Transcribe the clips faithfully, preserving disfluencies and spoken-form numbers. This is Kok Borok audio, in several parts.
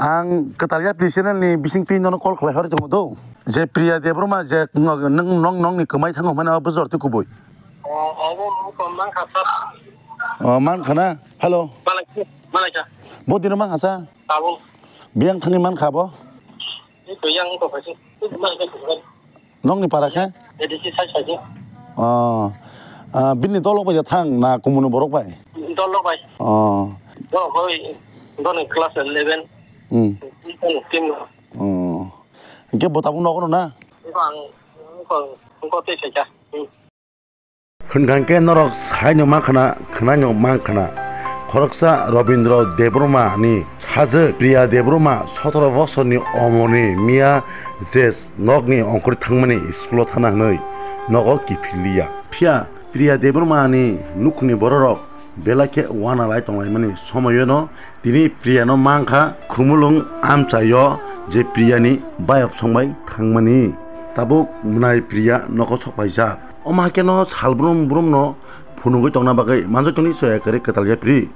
Ang Kwtal Yapri channel ni bising twi nono call khlai hor tongo do. Je Priya Debbarma je nwng, nwng, nwng, nwng ni kwmai thango hwnmani abo bujor twi kubui. O, obo wngkha mankha sir. O, mankha na? Hello. Malai, malai kha. Bo dino mankha sa? Tabuk. Biyang thani mankha bo? Ito yang ko kasi. Mankha ko. Nokni para khe? A D C sai sai. O. Ah, bini dolok bai thang na kumunu borok bai? Dolok bai. O. Dolok bai. Dolok class eleven. Hmm. Team. O. Hingke bo tabuk nogono na? Bang, bang, bang, tei sai kha. Hmm. Hwnkha khe norok saino mankha na, khwnaino mankha na. Khoroksa Robindra Debbarma ni sajwk Priya Debbarma sotoro bosorni omorni miya je nokni ongkhorwi thangmani school-o thana hwnwi nogo kiphilliya. Phiya Priya Debbarma ni nukhungni bororok belai khe uanalai tonglaimani somoyono tini Priya no mankha, khumulwng amchaio je Priya ni bayap songbai thangmani. Tabuk mwnai Priya nogo sokpaijak. Omo hakhe no salbrum brum no phunugwi tongna bagwi manjak tongni soya kwrwi Kwtal Yapri.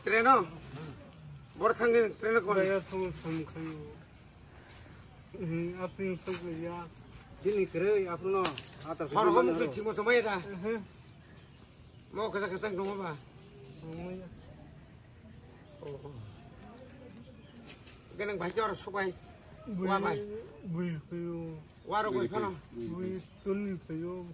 Treno? Bor thangni treno koi? Baya thong thong khayo. Hmm, apni thong ya. Dini kere apno. Hor hom koi thimo thoma ya da. Mo kasa kasa dong ba? Dong ya. Oh. Genang bai jor sok bai. Wa bai. Bui khayo. Wa ro koi phano. Bui tun khayo.